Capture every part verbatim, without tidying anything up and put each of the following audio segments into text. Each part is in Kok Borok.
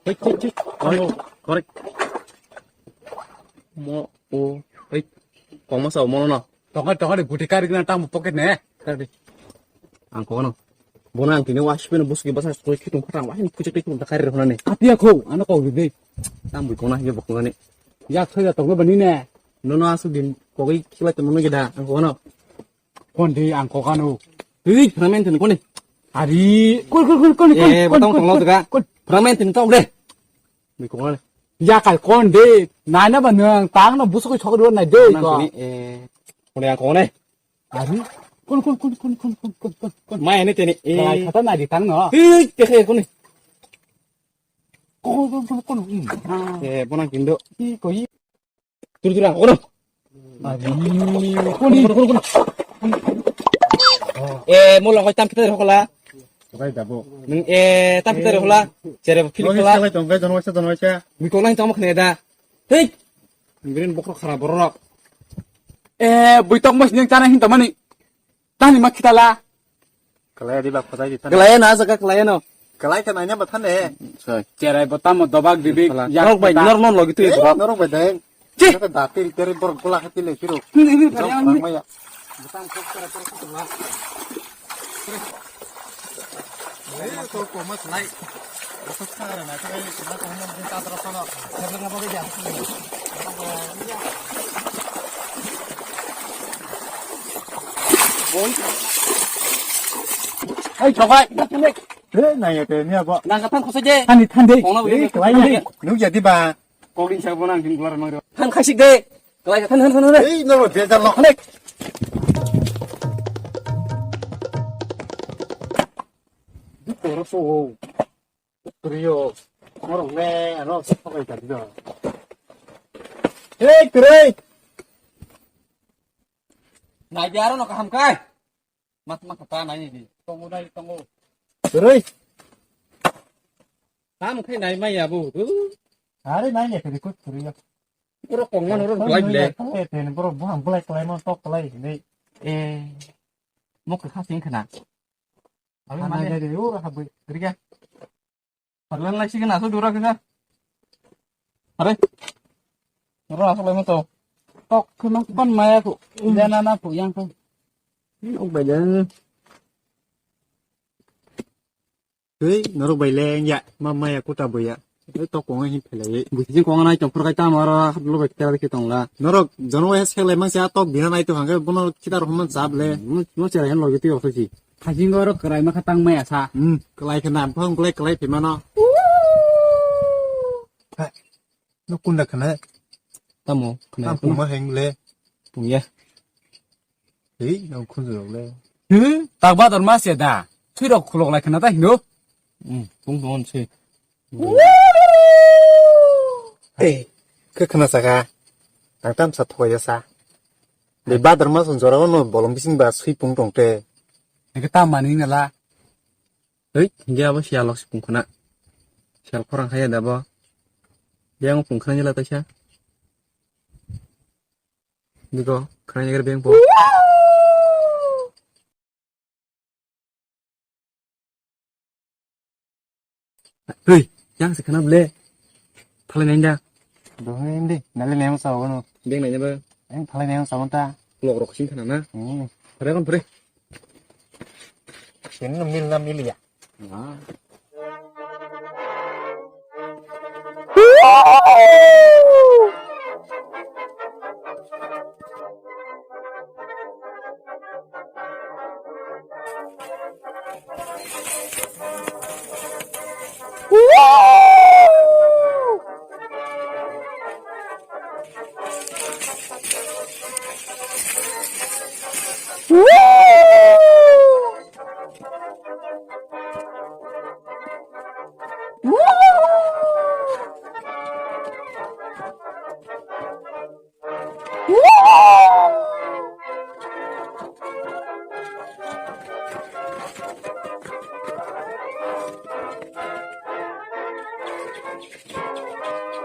Hei, hei, hei. Korek, korek. Mo, o, hei. Kongma sao mono no. Tonga, tonga de guti kari gana tamo pocket ne. Kari. Ang kono. Bono ang tini wash pino buski basa soi khitung khatang wahin kuchuk khitung ta kari rokna ne. Atia kho, ano kok di. Tam bui kona ye bokna ne. Ya khoya tongna bani ne. Nono asu din kogi khila tongna gida ang kono. Kon di ang kokano. Ui, ramen tene koni. Ari, kon, kon, kon, kon, kon, Eh, kon, batang kon, tonglo kon, jaga. Kon. Ramen tene tong de. Bui kona ne. Ya kai kon de. Nai na ba nang tang na busu ko chok do nai de Nang ko. Tini, eh, kone ang kone. Ari. Kon, kon, kon. Mai ane tene. Eh. Kai khata nai di tang no. Ui, te khe kone. Kon, kon, kon, kon. Hmm. Ah. Eh, bonang kindo. Ih, koi. Tur, tur, ang kono. Abi, koni. Kono, kono, kono. Eh, mo longo tam kita hola. Rai dabo. Nung, eh, tam kita hola. Chere phil hola. Salai tong, gai, donwaisa, donwaisa. Mi kona tong khne da. Hei. Green bokro khara borok. Eh, bui tong mas ning tana hin tamani. Tani ma khitala. Kalai di ba khojai di tani. Kalai na jaga kalai no. Kalai ka nanya ba thane. Sorry. Cherai bo tamo dobak dibi. Kala. Ya norok bai, kita. Norok non logi tu. Eh, borok. Norok bai dai. Chi. Ka da tiri tiri borok gola hati le kiro. Ni, ni, ni, Jom ni. Maya. Hei, chokai, na tene. He, na ya te, ni abo. Nang ka than khosai je. Thani, than de. Kong na bo. Hei, kalai ya. Nuk ya di ba. Kok din sa bo nang din gular mang. Than khasik de. Kalai, than, than, than, than. Ei, no, bejal no. Kalai. Di toro so. Trio. Norok le, ano, sa pakai tadi do. Hey, Trio. Nai biaro no kaham kai. Mat mat ta nai di. Tongo nai tongo. Trio. Tam khai nai mai abu. Are nai ne kri kut Trio. Pura kongman oro bulai bile. Eh, ten bro, buhang bulai kalai mon tok kalai ni. Eh. Mok kha sing khana. Abi mane de ura habui. Riga. Parlan lai sing na so dura kha. Are. Oro asal lai to. Tok khana kon maya ko. Jana na pu yang ko. Ok bai jana. Tei norok bai le ya ma maya kuta boya. Tei tok kong hin phelai. Bujing kong nai tong phur kai tamo aro haplo bai kera ke tong la. Norok jono ya sek lai mang se a tok biha nai to hangke bono kita rohman sab le. Mo chera hen logi twi oso si. Hajing oro kwrai ma kha tang maya sa. Hmm, kwlai khana, buphang kwlai, kwlai phi mano. Hai, no kunda khana. Tamo, khana. Tam puma heng le. Pum ya. Hei, no khunju rok le. Hmm, tak ba dor ma se da. Thui rok khulok lai khana ta hino. Hmm, pung pung se. Eh, khe khna saka. Ang tam sa thoi ya sa. De badar ma son jora no bolong bising ba sui pung tong te. Eke tam mani na la. Ei, hingke abo siya lok si pung khna. Siya lok khorang khaya da bo. Yang pung khna jela taisa. Digo, khna jela beng po. Hei, yang se khna ble. Thalai nai da. Dohoi indi, nali nemo sa wano. Beng nai ba. Eng thalai nemo sa wanta. Lok rok sing khna na. Hmm. Pare kon pare. Sini mil na mil ya. Ah.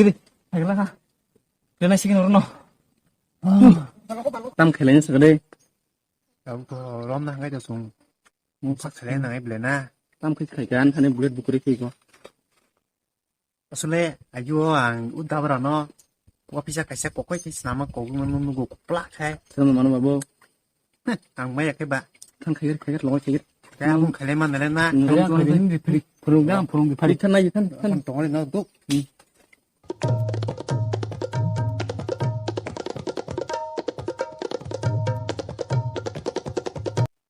giri. Hagla ha. Lena sikin orono. Tam kheleng sa de. Tam to rom na hangai to sung. Mung sak kheleng na ngai ble na. Tam khai khai kan thani bullet bukuri khai ko. Asole ayo ang u dabra no. Wa pisa kaisa kokoi khai snama kogwi manu nugo kuplak khai. Sama manu babo. Ang maya khe ba. Thang khaigir, khaigir, longoi khaigir. Kaya mung khaile man nale na. Nung khaigir, nung khaigir, phari, phari, phari, phari, than nai, than, than. Ang tongoi no duk. Hmm.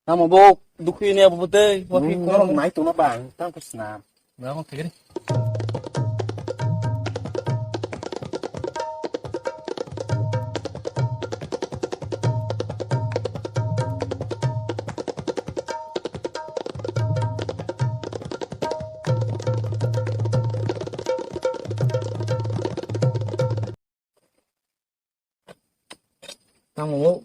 Tamo bo, dukhi ne abo tei, wa phi Hmm, korong. Nai tongna bang, tang ko snam. Bravo, khaigir. Tamo.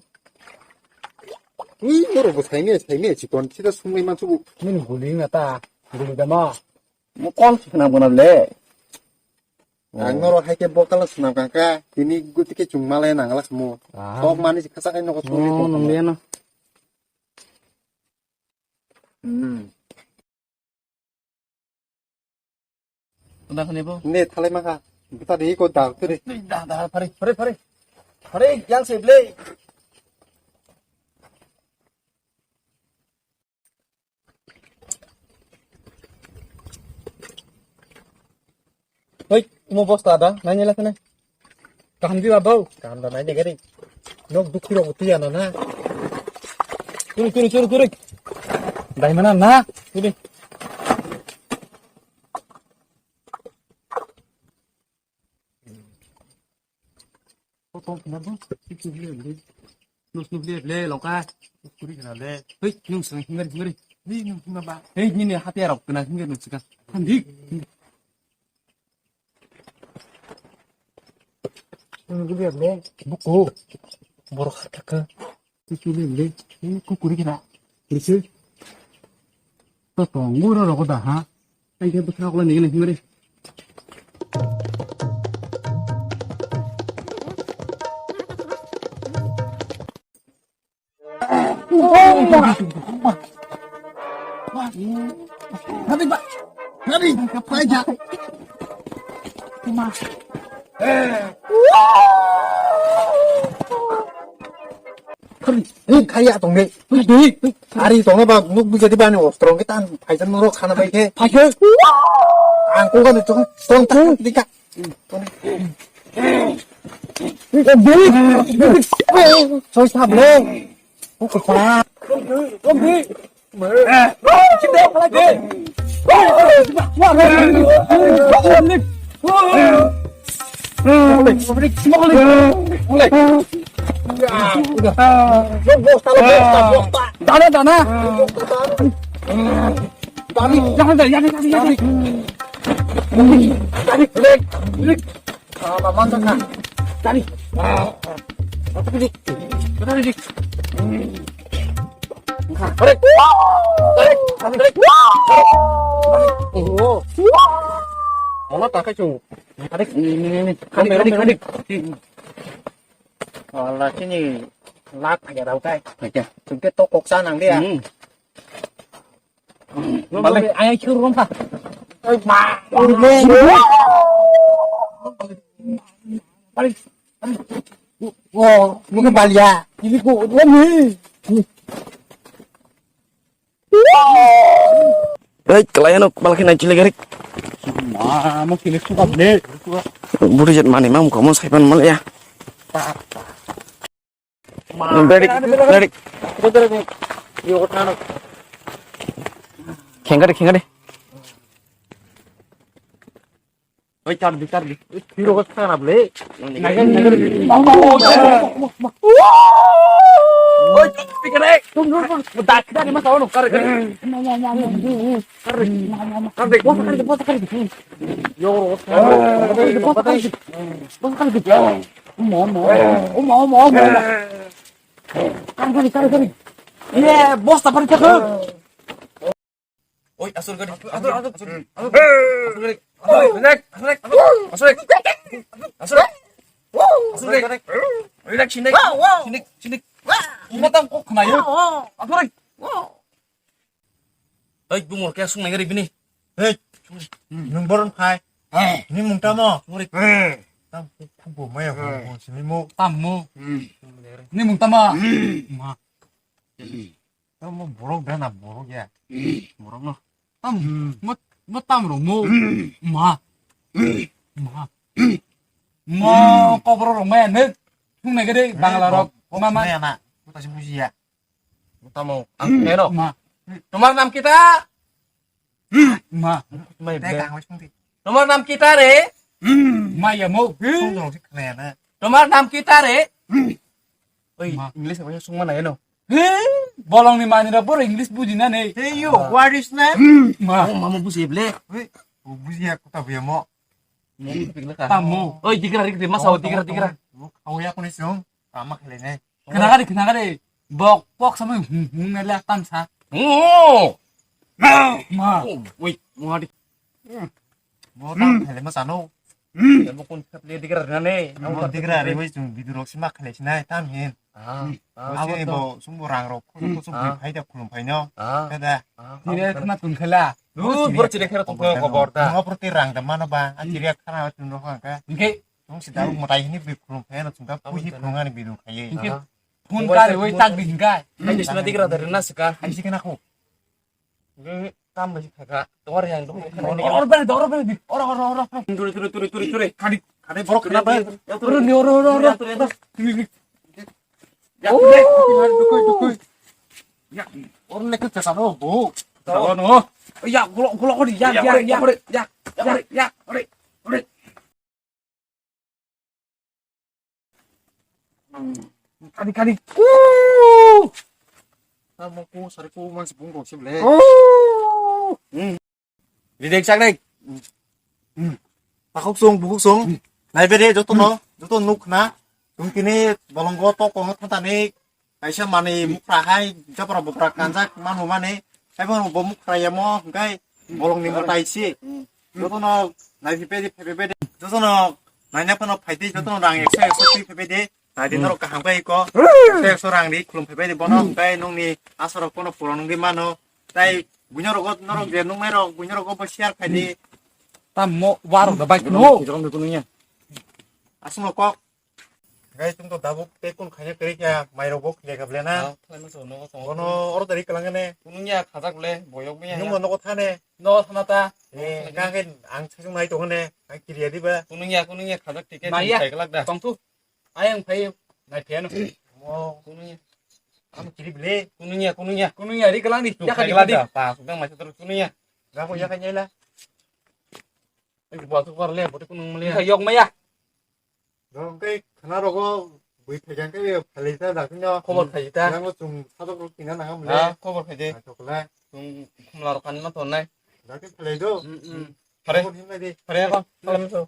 Ui, oro bo saime, saime, chikon, sida sumai mansubu. Nini guli na ta, guli dama. Mo kon suna bona le. Ang noro hai khe bokal swnam kangkha, tini guti khe chwng malai nangla sumo. Ah. Tok mani si khasa kai nogo suri. Oh, nong liya no. Hmm. Udah kan ibu? Ne thalai maka. Buta de ko dal turi. Dah, dah, pari, pari, pari. Pari, yang seblei. Hei, imo bosta da, nai nila kene. Kaham di babo, kaham da nai gari. Nok dukhi ro uti ana na. Turi, turi, turi, turi. Dai mana na, turi. Ko tong khna bo, ki ki le le. Nus nus le le longka. Kuri khna le. Hei, nung sung hingari hingari. Hei, nung hingma ba. Hei, nini hati arok kena hingari nung sika. Handi. Nung le le. Buku. Borok hathaka. Ki ki le le. Hei, ko kuri khna. Kuri se. To to, ngura rogo da ha. Ai ke bwswk le nini himri. Nadi ba. Nadi. Kaya. Hei, kaya tong deh. Hei, hei. Ari tong ba nuk bisa di bani ostro kita phaisa nuro khana bai khe. Phaisa. Ang ko kan tong tong tong di ka. Soi sab le. Ko ko sa. Dana, dana. Dana, dana, dana, dana. Dana, dana. Ah, manjak na. Tadi. Ah, ah. Tadi. Tadi. Tarik. Tarik. Tarik. Oh. Mana tak kacau? Tarik. Ini, ini, ini. Tarik, tarik, tarik. Wala sini lak aja tau kai. Aja. Sungke tokok sana dia. Hmm. Balik. Ayo, curu rompa. Balik. Oh, mungkin balik ya. Ini kok, ini. Hei, kelayan ok, balik naik cilik erik. Ma, mau cilik suka beli. Budi jet mani, mam kamu saya pan mal ya. Ready, ready. Khengkade, khengkade. Oi, chardi, chardi. Hero ko khana ble. Naga, naga. Oi, pikare. Dak, dak, mas awon kare. Kare. Kare, bosa kare, bosa kare. Yo, bosa kare. Bosa kare. Omo, omo, omo. Kari, kari, kari, kari. Ye, bosta pari thaka. Oi, asur gari. Asur, asur, asur. Asur gari. Asur, asur, asur. Asur. Asur. Asur gari. Relax, sini. Sini, sini. Matang kok kena ya. Asur gari. Hei, bumor kaya sung nai gari bini. Hei, nung boron phai. Ni mung tamo. Sorry. Tam khubo maya bo sini mo. Tam mo. Ni mung tamo. Ma. Tam mo borok da na borok ya. Borok no. Tam mo, mo tam rok mo. Ma. Ma. Mo kobro rok maya ne. Sung nai gari Bangla rok. Ma ma. Maya na. Ko ta si bujiya. Tamo, ang keno. Ma. Tomar nam kita? Ma. Mai Teka be. Ang sung di. Tomar nam kita re? Ma ya mo. Sung dong si kena na. Tomar nam kita re? Oi, Ma. English apa sung mana ya no? Bolong ni mani ra boro English buji na ne. Hey you, what is name? Ma. Oh, mama buji ble. Wait, buji aku tak ya mo. Tamo. Oi, digra, digra, masa, oh, digra, digra. Kau ya aku ni sung. Ama kele ne. Kena gari, kena gari. Bok, bok sama hung, hung nele atam sa. Oh. Ma. Oh, wait, mau di. Mau tam hele mas ano. Mau kun kap le digra na ne. Mau digra re wai sung bidu rok sima kele sinai tam hin. Ah, ah, abo to. Sumbo rang rok, khulum khulum phai da khulum phai no. Ah. Kada. Tire khna tun khela. Lu bor chire khera tun khela kobor da. Ngo proti rang da mano ba. A chire khana tun ro khang ka. Inke. Tung si da mo tai hini bi khulum phai no tung da puji khulum ani bi du khai. Inke. Phun ka re wai tak din kai. Ai disna digra da rena sika. Ai sikena ko. Kam bai kha. Dor yang dor. Or bai dor bai. Or or or. Turi turi turi turi turi. Kadi kadi borok kena bai. Turi ni or or or. Ya dukoi dukoi. Ya or ne ke chasa no bo. Dor no. Ya golo golo kodi ya ya ya. Ya ya ya. Kadi kadi. Tamo ko sari ko man sibung ko sibole. Ridek sak dek. Takhuk sung bukhuk sung. Nai bere joto no joto nuk na. Tung kini bolong go to kong thata ni. Kaisa mani mukra hai japra bupra kanjak manu mani. Hai bo bo mukra yamo hingkai bolong ni mutai si. Joto no nai phi pedi phi pedi. Joto no nai na pano phaidi joto no rang eksa eksa phi pedi. Nai di, hmm, norok kaham khe iko. Tei so rang di khulum phai bai di bono, hmm, tei nongni asarok pono puron wngwi mano. Tei buino rogo norok je nuknai rok buino rogo bo share khai di. Tamo warok da bai kuno. Aswkno kok. Gai tung to dabuk tei kun khaina kwrwi kha, mai rok bo khilai kha ble na. Ah, khlai ma so, nogo tongo. Bono order ri kwlang ne. Kunung ya khajak le, boyok bo ya. Nung mo nogo thane. Nogo thana ta. Eh, kang khe ang sasung nai tongo ne. Ang kiriya diba. Kunung ya, kunung ya khajak ticket. Maya. Sai kwlak da. Tong tu. Ayang phai nai pheno. Mo. Kunung ya. Ang kiri ble. Kunung ya, kunung ya. Kunung ya ri kwlang ni. Tu ya khai khali kwlak khali. Da. Pa, sudang masa terus kunung ya. Ga ko ya khai nyela. Ei, bo aswk bar le, bo tei kunung mali. Wngkha yok maya. Rong khe khana rogo bui phai khe phalai ta da khino. Khobor khai ta. Yang chung sadok rok tina nang am le. Ah, khobor khai de. Ah, chokla. Chung khumla rok khan ma ton nai. Da khe phalai do. Mm, mm. Phare. Khobor himlai de. Phare ko. Phare so.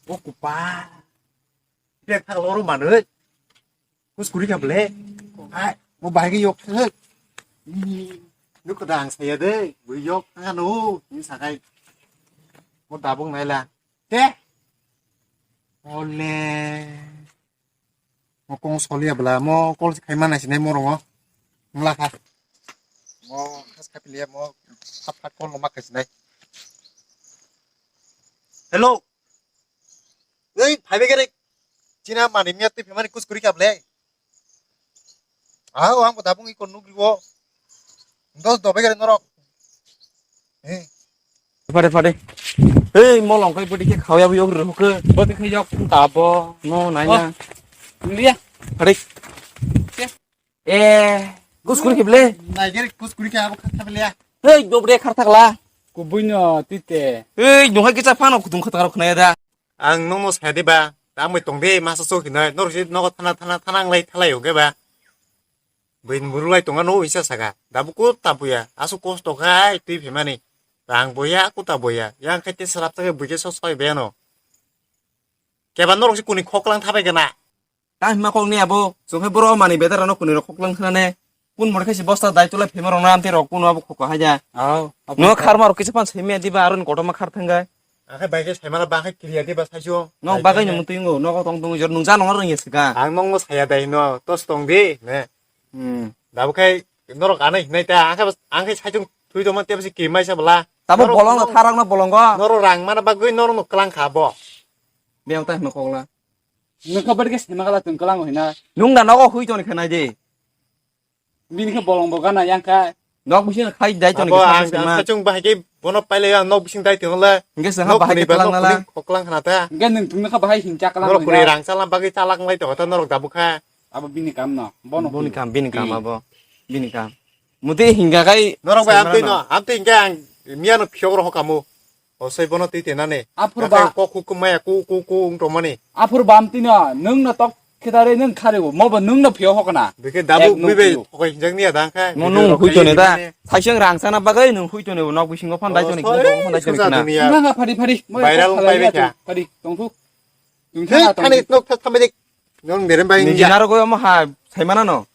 O kupa. Bek thak loro manoi. Kus kuri kha ble. Hai, mo bahai ke yok thak. Ih, nuk kada ang saya de. Bui yok thak ano. Ni sakai. Mo dabung nai la. Te. Ole. Mo kong solia bela mo call khai mana sinai mo rongo. Mla kha. Mo khas khai piliya mo sap khat call ma khai sinai. Hello. Ei phai begere. China mani miya twi phemani kus kuri kha ble. Ah, ang bo dabung iko nugri wo. Dos do begere norok. Eh. Phade, phade. Ei, molong kai bodi khe khawya bo yok rw khe. Bodi khe yok. Tabo, no, nai na. Liya. Phade. Ke? Eh, kus kuri khe ble. Nai gere kus kuri khe abo kha kha ble. Ei, dobre khar thakla. Kubui no tite. Ei, no hai kicha phano kutung khatar khna da. Ang nongno sai de ba, ta mui tong de masa so hinai, nor si nogo thana, thana, thana ang lai thalai o ke ba. Bui muru lai tonga no isa saka. Dabu ko tabuya, asu kosto khai twi phemani. Rang boya, kuta boya. Yang khai te sarap ta ke bui ke so soi be no. Keba norok si kuni khoklang thabai gana. Ta hima kok ni abo, chwng khai borok mani bedar no kuni rok khoklang khna ne. Kun mor khai si bosta dai tula phema rok na amte rok kun abo khokha haja. Oh, no khar mar kisa pan semi diba aron koto ma khar thangga. Ang khai bai ke sai mala ba khai kiriya diba sai jo. No bagai no mutu ingo, no tong tong jor nung ja no rang yes ka. Ang nong no saya dai no, tos tong di, ne. Hmm. Dabu khai norok anai hinai ta, ang khai, ang khai sai chung thui tong ma te basi ki mai sa bala. Tabo bolong no tharang no bolong go. Norok rang mana bagwi norok no klang kha bo. Biyang ta hima kokla. Nung kha bari khe sima kala tong klang hina. Nung da nogo hui toni khanai de. Bini khe bolong bo gana yang kha. Nok bising khai dai toni. Abo khe ang sima. Ang sachung bahai khe bono paile ang nok bising dai tong le. Hingke sangha bahai khe klang nala. Koklang khana ta. Hingke nung tungna kha bahai hingcha klang. Norok kuri rang chala bagwi chalak lai to ta norok dabu kha. Abo bini kam no. Bono bini kam, bini kam abo. Bini kam. Muti hinga kai. Norok bai amtwi no, amtwi hingke ang miya no phiyok roho kamu. O sai bono twi tenani. Aphuru ba kok huk maya ku ku ku ung tomani. Aphuru ba amtwi no, nung no tok khedare nung khare bo, mo bo nung no phiyo hokna. Bike dabu ek nung bui bai phiyo. Thokoi hinjak niya dang kha. Mo nung hui tone da. Thaiseng rang sana bagai nung hui tone bo, nok bisingo phan dai tone, sok sok dunia. Nang phari phari. Viral pai bai kha. Phari tong thuk. Tung thani nok thak thamai dik. Nong derem bai. Ni jinaro go mo ha, sai mana no.